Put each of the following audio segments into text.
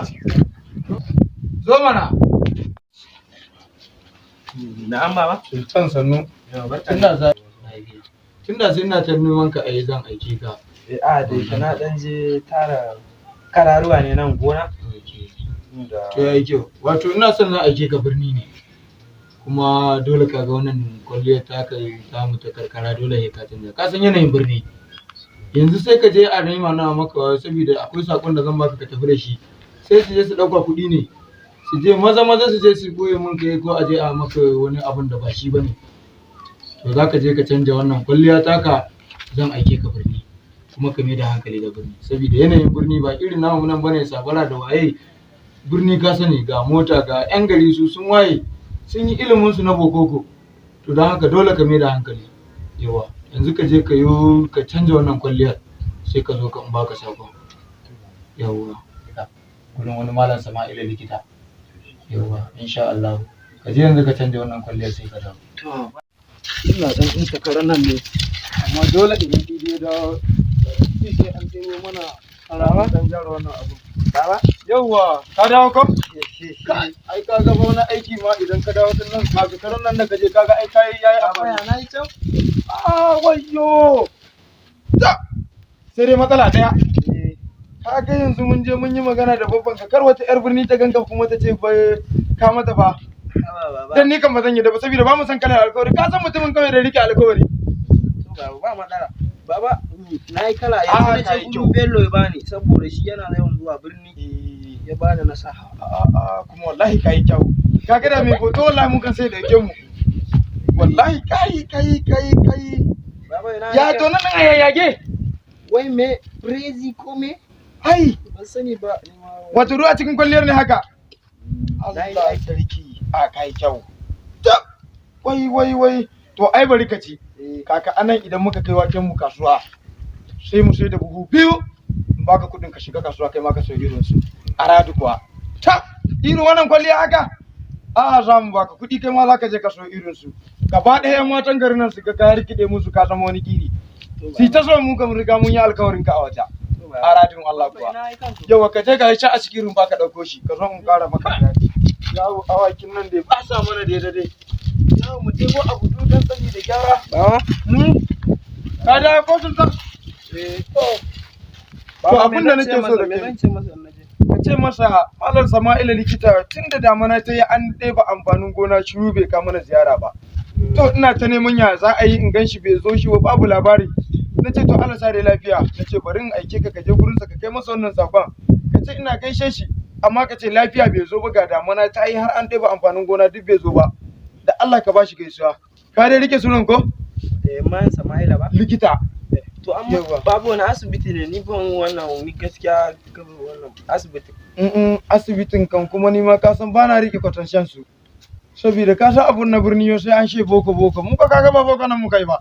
Sultan. Zo mana. Na'am, baba. Sultan, sannu. Tun da sai ina ta neman ka, ai zan aike ka. A da yake na dan je tara kararuwa ne nan gona. To, yayi kyau. Wato ina son zan aike ka birni ne. Kuma dole ka ga wannan kwalliyar taka tamu ta karkara, dole sai ka canja. Ka san yanayin birni. Yanzu sai ka je a nema na maka, saboda akwai sakon da zan baka ka tafi da shi. Sai su je su ɗauka kuɗi ne. Su je maza maza su je su goye mun kai, ko a je a maka wani abun da ba shi bane. To, za ka je ka canja wannan kwalliya taka, zan aike ka birni. Kuma ka mai da hankali da birni. Saboda yanayin birni ba irin namu nan bane, sabara da waye. Birni ka sani, ga mota, ga 'yan gari, su sun waye, sun yi ilimin su na bokoko. To, don haka dole ka mai da hankali. Yawa, yanzu ka je ka yi ka canja wannan kwalliyar, sai ka zo ka in baka sakon. Yawa, gurin wani Malam Sama'ila likita. Yawa, insha Allah. Ka je yanzu ka canja wannan kwalliyar, sai ka dawo. To. Ina dan tsinka karan nan ne, amma dole idan Idi ya dawo sai an ɗebo mana Baba? dan gyara wannan abu. Baba. Yawwa, ka dawo ko? Ai ka ga wani aiki ma idan ka dawo din nan, kaga karan nan da ka je, kaga ai kai yayi Baba, amfani. ya na yi kyau? Ah, wayyo. Ta. Sai dai matsala ɗaya. Ka ga yanzu mun je mun yi magana da babban ka, kar wata yar birni ta ganka kuma ta ce bai ka mata fa. Haba, baba. Dan ni kan ba zan yi da ba, saboda ba mu san kalar alkawari. Ka san mutumin kawai da rike alkawari. To baba, ba matsala. Baba, na yi kala Ah, yanzu na ka ce yi kyau. gurin Bello ya bani, saboda shi yana yawan zuwa birni, ya bani na sa. A'a, kuma wallahi kai kyau. Ka ga da mai hoto, wallahi mun kan sai da yake mu. Wallahi kai kai kai kai. Baba, ina Ya to nan a yayyage. Wai me prezi ko me? Ai, Ban sani ba. Ni ma. Wato ruwa cikin kwalliyar ne haka. Na yi Allah aiki. sarki. A, kai kyau. Tab. Wai wai wai. To, ai bari ka ci. Kaka anan idan muka kai waken mu kasuwa, sai mu sai da buhu 2, in baka kuɗin ka shiga kasuwa, kai ma ka sayi irin su. A radu kuwa. Ta irin wannan kwalliya haka. A za mu baka kuɗi, kai ma za ka je ka sayo irin su. Gaba ɗaya 'yan matan garin nan su ga ka rikide musu, ka zama wani kiri. Si ta so, mu kam riga mun yi alkawarin ka a wata. A radin Allah kuwa. Ina yi kanku. Yawa, ka je ka yi ci a cikin rumfa ka ɗauko shi, ka zo in ƙara maka bayani. Yawo, awakin nan dai ba sa mana daidai dai. Yawo, mu ɗebo abu dukan saboda gyara. Baba. Ka dawo ko, Sultan? Eh. To, abin da nake so da me kai. zan ce masa in naje? Ka ce masa Malam Sama'ila likita, tun da damana ta yi an ɗeba amfanin gona shiru, bai kawo mana ziyara ba. To, ina ta neman ya za a yi in gan shi, bai zo shi ba, babu labari. Na ce to, Allah sa dai lafiya. Na ce bari in aike ka, ka je gurinsa ka kai masa wannan sakon. Ka ce ina gaishe shi, amma ka ce lafiya bai zo ba, ga damana ta yi har an ɗeba amfanin gona duk bai zo ba. Da Allah ka bashi gaisuwa. Ka dai rike sunan ko? Eh, man Sama'ila ba. Likita. To, amma Yawwa. babu wani asibiti ne, ni ban wannan, ni gaskiya wannan asibiti. Asibitin kan kuma ni ma ka san bana rike kwatancen su. Saboda ka san abun na birni yau sai an she boko boko. Mun ka kaga ba boko nan muka yi ba.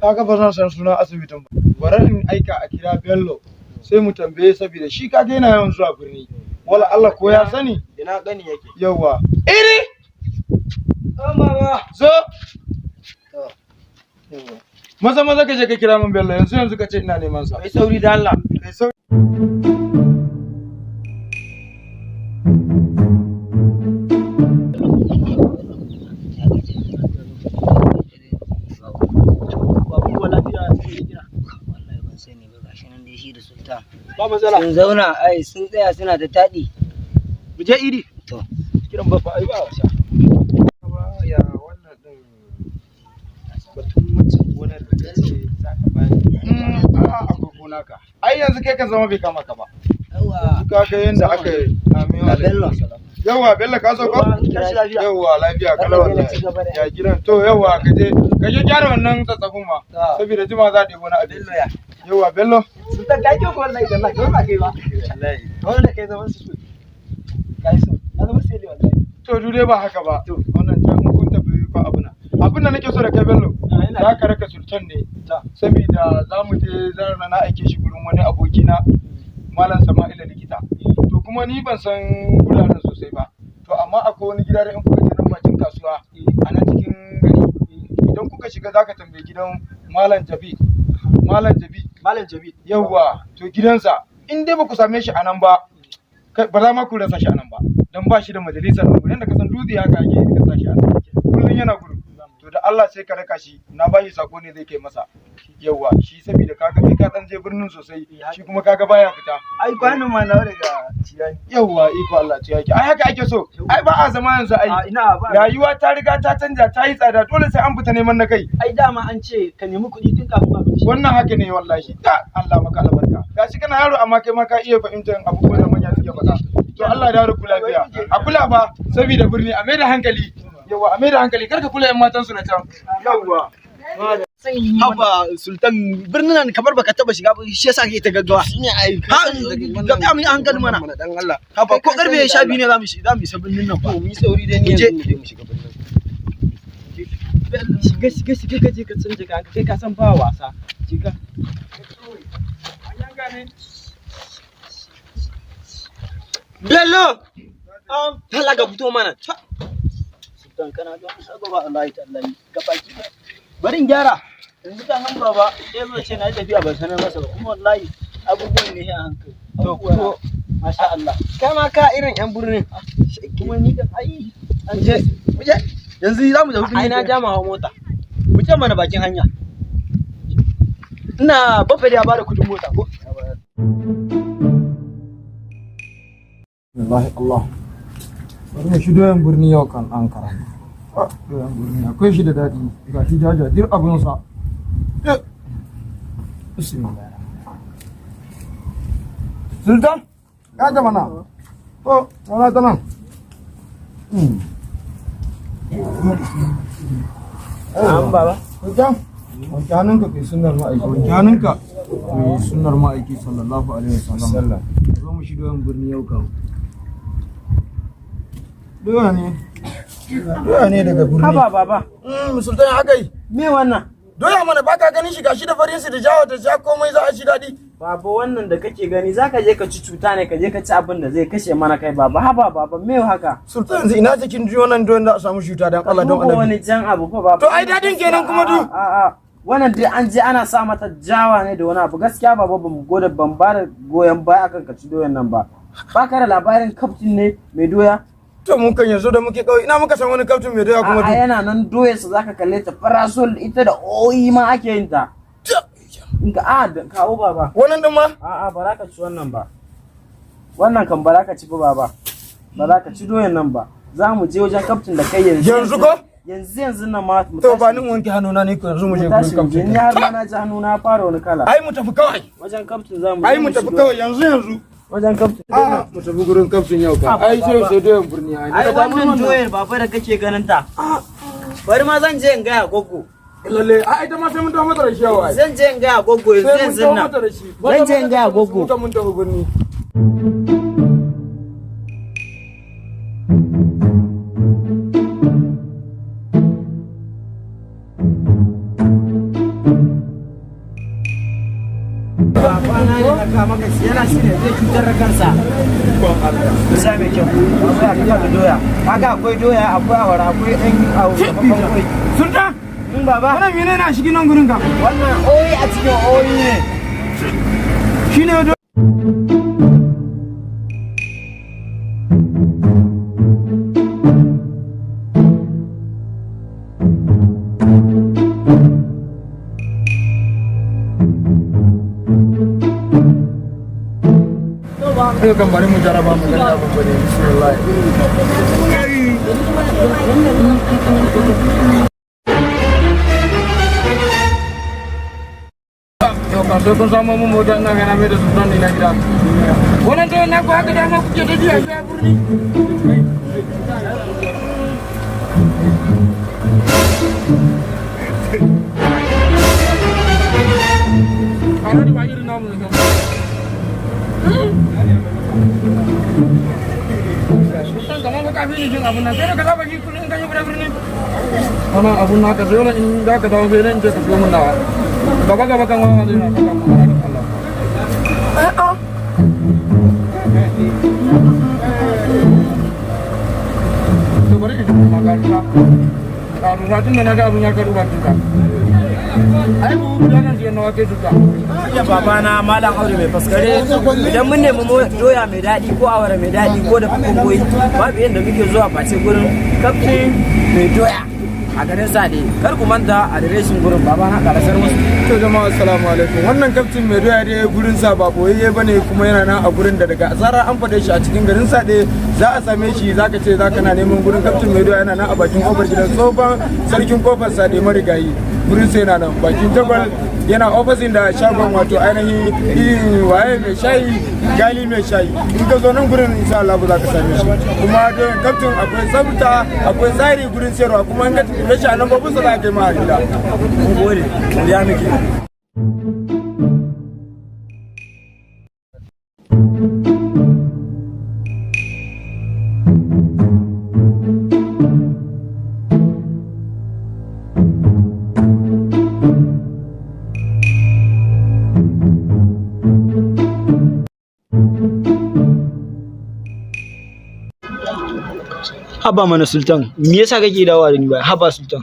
Kaga ba zan san sunan asibitin ba. Bari in aika a kira Bello, sai mu tambaye, saboda shi kaga yana yawan zuwa birni. Wala Allah ko ya sani. Ina gani yake? Yawwa. Iri! Oh, baba. Zo! To. Yawwa. Maza maza ka je ka kira min Bello yanzu yanzu, ka ce ina neman sa. Kai sauri da Allah. Kai sauri. Babu ko lafiya sai kira? Wallahi ban sani ba, gashi nan dai shi da Sultan. Ba matsala. Sun zauna ai sun tsaya suna ta taɗi. Mu je, Idi. To. Kiran babba ai ba wasa. Ya wannan din batun wancan gonar da kace za ka bani? A'a, akwai gona ka. Ai yanzu kai ka zama bai kama ka ba. Yawa. Yanzu ka ga yanda aka yi. Amin wa Ga Bello. alaikum salam. Yawwa Bello, ka zo ko? Tashi lafiya. Yawwa, lafiya kalau Zaka je na wallahi. ci gaba da Ya gidan? To, yawwa, ka je gyara wannan tsatsafin ma. Ta. Saboda jima za a ɗebo na abinci. Bello ya. Yawwa Bello. Sultan, kai kyau ko? Wallahi tallahi kai ba kai ba. Wallahi. Wanda kai zaman su so. Kai so. Ya zama sai wallahi. To, dai ba haka ba. Wannan can in kun tafi fa abuna. Abin da nake so da kai, Bello. Ina Za ka raka Sultan ne. Ta. Saboda za mu je zan na aike shi gurin wani abokina, Malam Sama'ila likita. To, kuma ni ban san guraren sosai ba. To, amma akwai wani gida da in kuka je nan bakin kasuwa a nan cikin gari. Idan kuka shiga za ka tambayi gidan Malam Jabi. Malam Jabi. Malam Jabi. Yawwa, to gidansa. In dai ba ku same shi a nan ba, Kai, ba za ma ku rasa shi anan ba, dan ba shi da majalisar nan gurin da ka san dutse haka ake ka sa shi anan. Kullun yana gurin. To da Allah sai ka raka shi, na ba shi sako ne zai kai masa. Yawwa, shi saboda kaga kai ka dan je birnin sosai, shi kuma kaga baya fita. Ai kwanan ma na daga Cirani. Yawwa, iko Allah ce yake. Ai haka ake so. Ai ba a zama yanzu ai. A ina ba. Rayuwa ta riga ta canja, ta yi tsada, dole sai an fita neman na kai. Ai dama an ce ka nemi kuɗi tun kafin abinci. Wannan haka ne wallahi. Da Allah maka albarka. Gashi kana yaro amma kai ma ka iya fahimtar abubuwan da manya suke faɗa. To Allah ya dawo da ku lafiya. A kula fa saboda birni a mai da hankali. Yawwa, a mai da hankali, kar ka kula yan matan su na can. Yawwa. Haba Sultan, birnin nan kamar baka taba shiga ba, shi yasa kake ta gaggawa. Shine ai. Ha, ga tsaya mu yi a hankali mana. Dan Allah. Haba ko karfe 12 ne za mu isa birnin nan fa. To mu yi sauri dai ni Mu je. yanzu mu je mu shiga birnin. Shiga shiga shiga ka je ka canja kayanka, kai ka san ba wasa. Shiga. Bello! Tala ka fito mana. Sultan kana ga saba ba Allah ta Allah ga baki. Bari in gyara. Yanzu kan han baba sai zo ce na yi tafiya ban sanar masa ba, kuma wallahi abubuwan ne a hankali. To, Abubuwa masha Allah. Kai ma ka irin yan birnin. Kuma ni kan ai Mu je mu je. Yanzu za mu tafi Ai birnin. na ja ma hawa mota. Mu je mana bakin hanya. Ina bafa da ya bada kudin mota ko? Wallahi Allah. Bari mu shi doyan birni yau kan an kara. Ah, doyan birni akwai shi da daɗi. Ga shi jaja dir abunsa. Eh. Bismillah. Sultan, ya gama na. To, wala ta nan. An baba. Sultan, wanke hannunka kai sunnar ma'aiki. Wanke hannunka kai sunnar ma'aiki sallallahu alaihi wasallam. Zo mu shi doyan birni yau kan. Doya ne. Doya ne daga birni. Haba baba. Sultan ya aka yi. Me wannan? Doya mana baka ganin shi gashi da farin su da jawa da ja komai za a ci daɗi. Baba, wannan da kake gani zaka je ka ci cuta ne, ka je ka ci abin da zai kashe mana kai baba. Haba baba, me haka? Sultan, yanzu ina cikin ji wannan doyan da a samu cuta dan Allah don Duba Annabi. wani jan abu fa baba. To ai dadin kenan kuma du. A a wannan dai an je ana sa mata jawa ne da wani abu. Gaskiya baba, ban gode, ban ba da goyon baya akan ka ci doyan nan ba. Baka da labarin kaftin ne mai doya? To mun kan yanzu da muke kauye ina muka san wani kaftin mai doya kuma A'a, du. yana nan doyarsa zaka kalle ta farasol, ita da oyi ma ake yin ta. In ka a da kawo baba. Wannan din ma A'a, ba za ka ci wannan ba. Wannan kan ba za ka ci ba baba. Ba za ka ci doyan nan ba. Za mu je wajen kaftin da kai yanzu. Yanzu ko? Yanzu yanzu nan ma mu To ba tashi ni wanke hannuna ne ko yanzu mu je mu gurin tashi mu je. kaftin. Ni har ma na ji hannuna ya fara wani kala. Ai mu tafi kawai. Wajen kaftin za mu je Ai mu ci tafi doya. kawai yanzu yanzu. Wajen kaftin. A'a mu tafi gurin kaftin yau ka. Ai sai sai doyan birni ai. Ai wannan doyar baba da kake ganin ta. Bari ma zan je in gaya goggo. Lalle ai ita ma sai mun dawo mata da shi yau ai. Zan je in gaya goggo yanzu Sai mun yanzu dawo nan. mata da shi. Zan je in gaya goggo. Mun tafi birni. Babana ne na kama maka shi yana shi ne zai cutar da kansa. Bisa mai kyau. Baba ya kafa da doya. Kaga akwai doya, akwai awara, akwai ɗan abu dafaffen kwai. Sultan, In baba, wannan menene a cikin nan gurin ka? wannan oyi a cikin oyi ne. Shine do Yau kan bari mu jaraba mu gani abin bane bismillah. Yau kan sai kun samu mun mota ina gana mai da sultan ne na gida. Wannan to na ku haka dama kuke ta jiya a birni. Alhaji ba irin namu ne kan. Sultan kamar ba ka fi ni jin abun nan sai da ka saba ji kullum in ka yi birni. Wannan abun naka dole in za ka dawo sai dai in ce ka siyo mun nawa. Gaba gaba kan wannan zai na saka mun Allah. To bari in ji kuma ga Ƙarusa tun da na ga abin ya karu bakin ka. Ai buhu guda zan siya na wake duka. Ya babana Malam Audu mai faskare, idan mun nemi doya mai daɗi ko awara mai daɗi ko da koyi, babu yadda muke zuwa face gurin kaftin mai doya a garin Sade. Kar ku manta adireshin gurin, babana karasar musu. To jama'a, assalamu alaikum. Wannan kaftin mai doya dai gurin sa ba boyayye bane, kuma yana nan a gurin da daga zarar an fade shi a cikin garin Sade za a same shi. Zaka ce zaka na neman gurin kaftin mai doya, yana nan a bakin kofar gidan tsohon sarkin kofar Sade marigayi. Gurin sa yana nan bakin jagwal, yana ofisin da shagon wato ainihin irin waye mai shayi, gali mai shayi. In ka zo nan gurin, insha Allah za ka same shi. Kuma don kaftin akwai tsafta, akwai tsari gurin sayarwa, kuma in ka tafi shi a nan babu sa za ka kai ma a gida. Mun gode, godiya muke. Haba mana Sultan, me yasa kake dawowa da ni baya? Haba Sultan,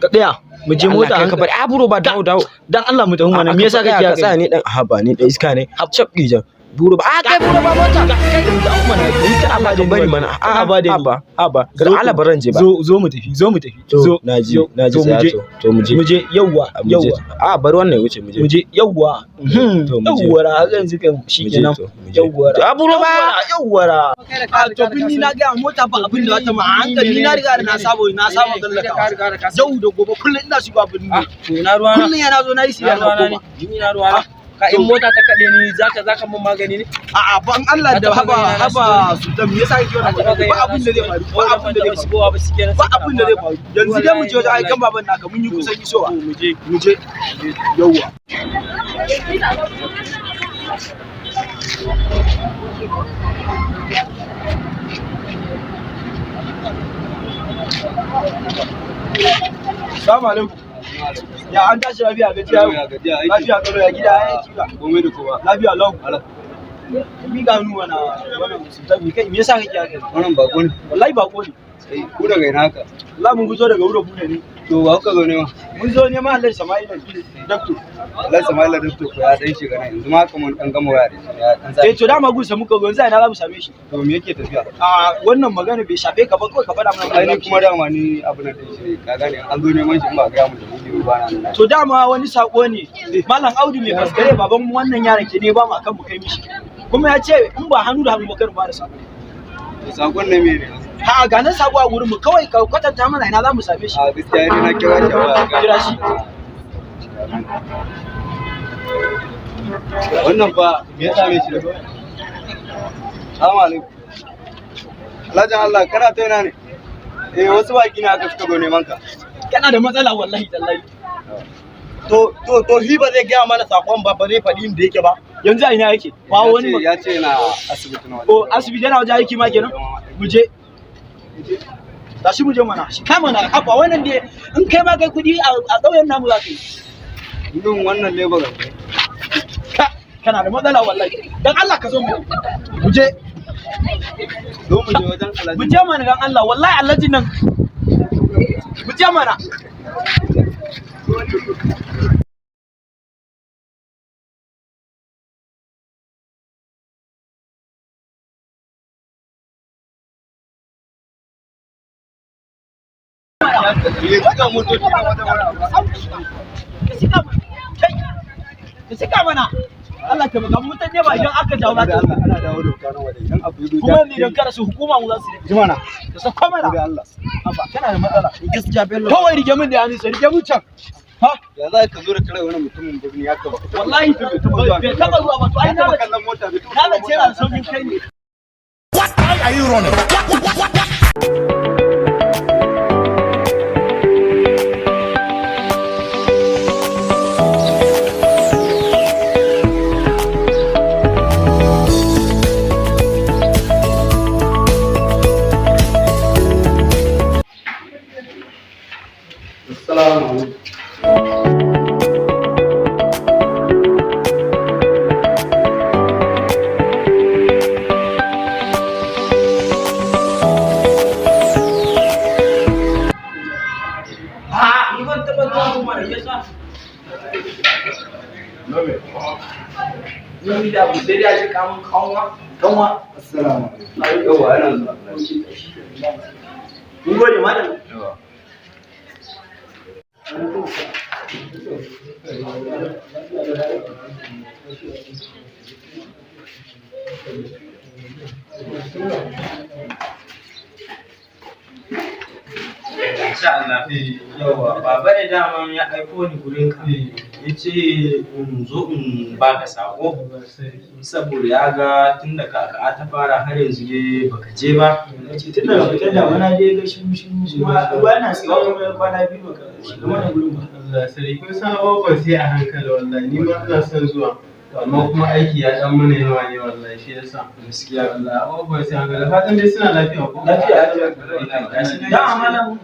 ka tsaya mu je mota. Kai ka bari a buro ba, dawo dawo. Dan Allah mu tafi mana, me yasa kake ka haka? Tsaya ni dan haba, ni dan iska ne cap dijan buro ba a kai buro ba mota. Kai dawo mana, ni ka Allah ka bari mana. A Haba da ni. Haba haba, Zo. Allah baran je ba. Zo zo mu tafi, zo mu tafi. To Zo. Naji. Zo, Naji. to mu Tsaya. je. To mu je. Mu je, yawwa. A, mu je. Yawwa. A bari wannan ya wuce, mu je. Mu je, yawwa. To mu je. Yawwa, haka yanzu kan Mu je. shikenan. To mu je. Yawwa. To a buro ba. Yawwa, a to binni na ga mota ba abin da ta ma a hankali, na riga da na sabo, na saba gallaka yau da gobe, kullum ina shiga binni. To na ruwa na. Kullum yana zo na yi siya Na na ruwa na ne. koma. Ni na ruwa na ka, in mota ta kade ni zaka mun magani ne? A'a, ban Allah da Ka taɓa haba. gani na? Haba Sultan, me yasa kake wannan magana? Ba abin da zai faru, ba abin da zai faru. Shigowa ba shikenan. Ba abin da zai faru. Yanzu dai mu je wajen aikan baban naka, mun yi kusan isowa. Mu je. Mu je, yawwa. Assalamu alaikum. Ya an tashi lafiya, gajiya yau? Lafiya karo, ya gida, ya kika. Komai da kowa. Lafiya lau. Mi ga hannu wana wannan Sultan, me kai, me yasa kake haka? Wannan bako ne. Wallahi bako ne. Sai ku daga ina haka? Wallahi mun fito daga wuro bude ne. To ba kuka zo ne ma? Mun zo neman Allah Sama'ila doctor. Allah Sama'ila Doctor ko ya dan shiga nan yanzu ma, kaman dan gama waya da shi ya dan sa. Eh to dama gunsa muka zo, yanzu a ina za mu same shi? To me yake tafiya? A wannan magana bai shafe ka ba, kawai ka faɗa mana. Ai ni kuma dama ni abu na dan shi ne, ka gane, an zo neman shi in ba ga mu da ni ba na nan. To dama wani sako ne Malam Audu mai faskare, baban wannan yaron ke ne ba mu akan mu kai mishi. Kuma ya ce in ba hannu da hannu ba kar mu ba da sako. To sakon na me ne? Ha, ga nan sako a gurin mu, kawai ka kwatanta mana ina za mu same shi. A gaskiya ni na kira shi a waya. Kira shi. Wannan fa me ya same shi? Assalamu alaikum. Alhajin Allah, kana ta ina ne? Eh, wasu baki ne aka suka zo neman ka. Kana da matsala wallahi tallahi. To shi ba zai gaya mana sakon ba, ba zai faɗi inda yake ba? Yanzu a ina yake? Ba Ya wani ya ce yana asibiti na wajen. O asibiti, yana wajen aiki ma kenan. Mu je. Tashi mu je mana. Shi kai mana haba, wannan dai in kai ma kai kudi a ƙauyen namu za ka yi. Yin wannan lebar ne. Kana da matsala wallahi. Dan Allah ka zo mu. Mu je. Zo mu je wajen Alhaji. Mu je mana dan Allah, wallahi Alhaji nan. Mu je mana. Ga motoci na wajen wani abu. Ka sika mana. Kai. Ka sika mana. Allah ta baka mutane ba idan aka jawo za Da ta. Allah ana dawo da wuta nan wajen idan abu ya zo. Kuma ni dan kada su hukuma mu za su rike. Ji mana. Ka sako mana. Da Allah. Haba, kana da matsala. Gaskiya Bello. Kawai rike min da hannu, sai rike min can. Ha? Ya za ka zo da kare wani mutumin birni haka ba? Wallahi bai taba zuwa ba, to ai Ya na taɓa kallon mota, bai taɓa na kallon zace yana da saukin kai ne. Assalamu alaikum. Wani da abu sai dai a ce kamun kanwa. Kanwa. Assalamu alaikum. Yawwa, yana zuwa. Mun gode malam. Yawwa. Insha Allah. Yawwa, baba ne daman ya aiko ni gurin ka. Ya ce in zo in baka sako. Saboda ya ga tun da kaka ta fara har yanzu dai baka je ba. Ce tun daga fitar da mana dai ga shiru shiru kuma ba na siya kuma kwana biyu baka shiga mana gurin ba. Allah sarki, kun san abubuwan sai a hankali wallahi, ni ma ina son zuwa amma kuma aiki ya dan mana yawa ne wallahi, shi yasa Gaskiya. wallahi abubuwan sai a hankali. Fatan dai suna lafiya ko? Lafiya. Gashi nan.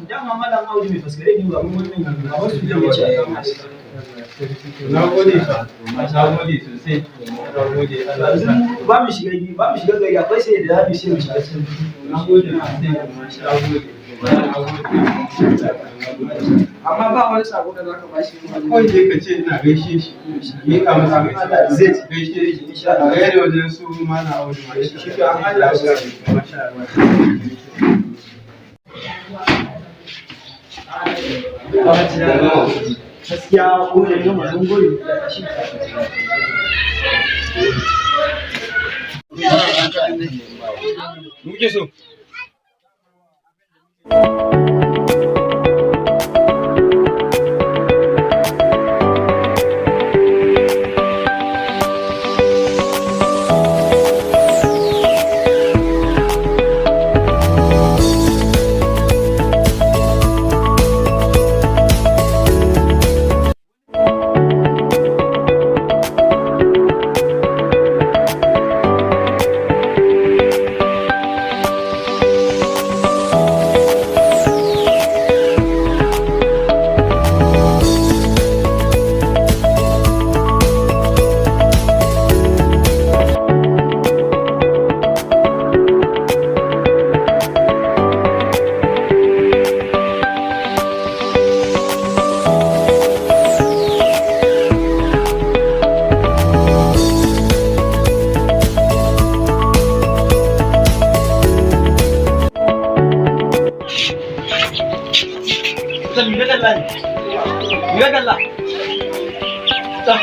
Dama malam Audu mai faskare ne ba mun wannan ba wasu da ya ce. Na gode fa, na gode sosai, na gode Allah ya sa. Yanzu ba mu shiga ba mu shiga gari, akwai sai da za mu sai mu shiga can. Na gode sosai, na gode, na gode. Amma ba wani sako da zaka bashi. Kawai dai ka ce ina gaishe shi, miƙa masa gaisuwa. Zai ci. Gaishe shi, insha Allah. Gaida wajen su Malam Audu ma. Shi ke an Allah ya sa. Masha Allah. Gaskiya gode ne mun gode. Muke so. Miga kalla ne. Miga kalla. Ta.